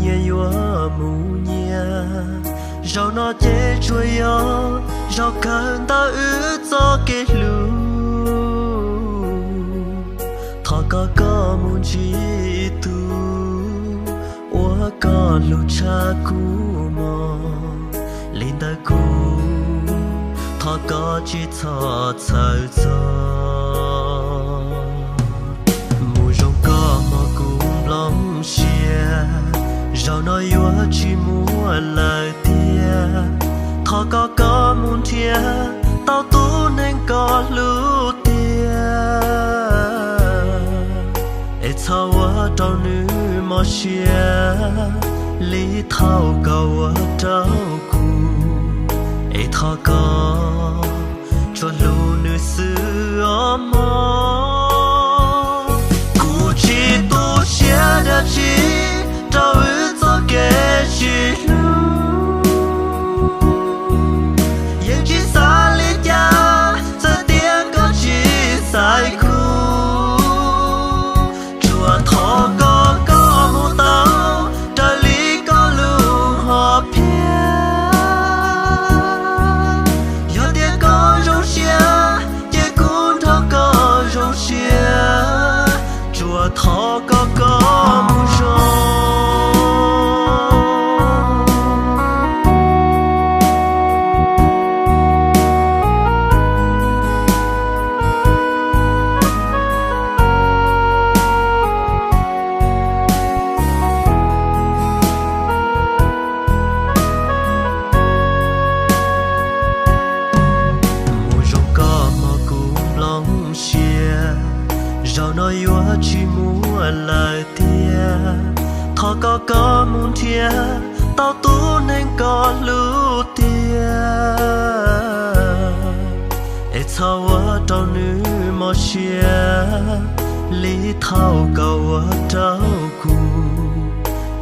nyias yuav mus nyias. Zaum no ces tsuas yog zaum kawg ntawm wb txoj kev hlub. Thov koj, koj mus ntsib tus uas koj hlub tshaj kuv mog. Li ntawd kuv thov koj tsis txhob txhawj txog. Mus zoo koj mog, kuv nplooj siab, zaum no yuav tsis muaj lawm tiag. Thov koj, koj mus nrhiav tau tus neeg koj hlub tiag, es txhob ua rau nws mob siab li thaum koj ua rau kuv. Es thov koj tsuas hlub nws xwb os mog. Kuv tsis tu siab dab tsi rau wb txoj kev sib hlub. Yeej tsis xav li cas txawm tias koj tsis xaiv kuv. Tsuas thov koj, koj mus tau raws li koj lus hom phiaj. Yog tias koj zoo siab ces kuv nrog koj zoo siab. Tsuas thov koj, koj mus zoo. Mus zoo koj mog, kuv nplooj siab, zaum no yuav tsis muaj lawm tiag. Thov koj, koj mus nrhiav tau tus neeg koj hlub tiag, es txhob ua rau nws mob siab li thaum koj ua rau kuv.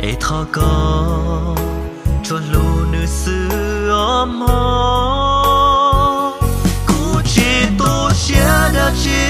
Es thov koj tsuas hlub nws xwb os mog. Kuv tsis tu siab dab tsi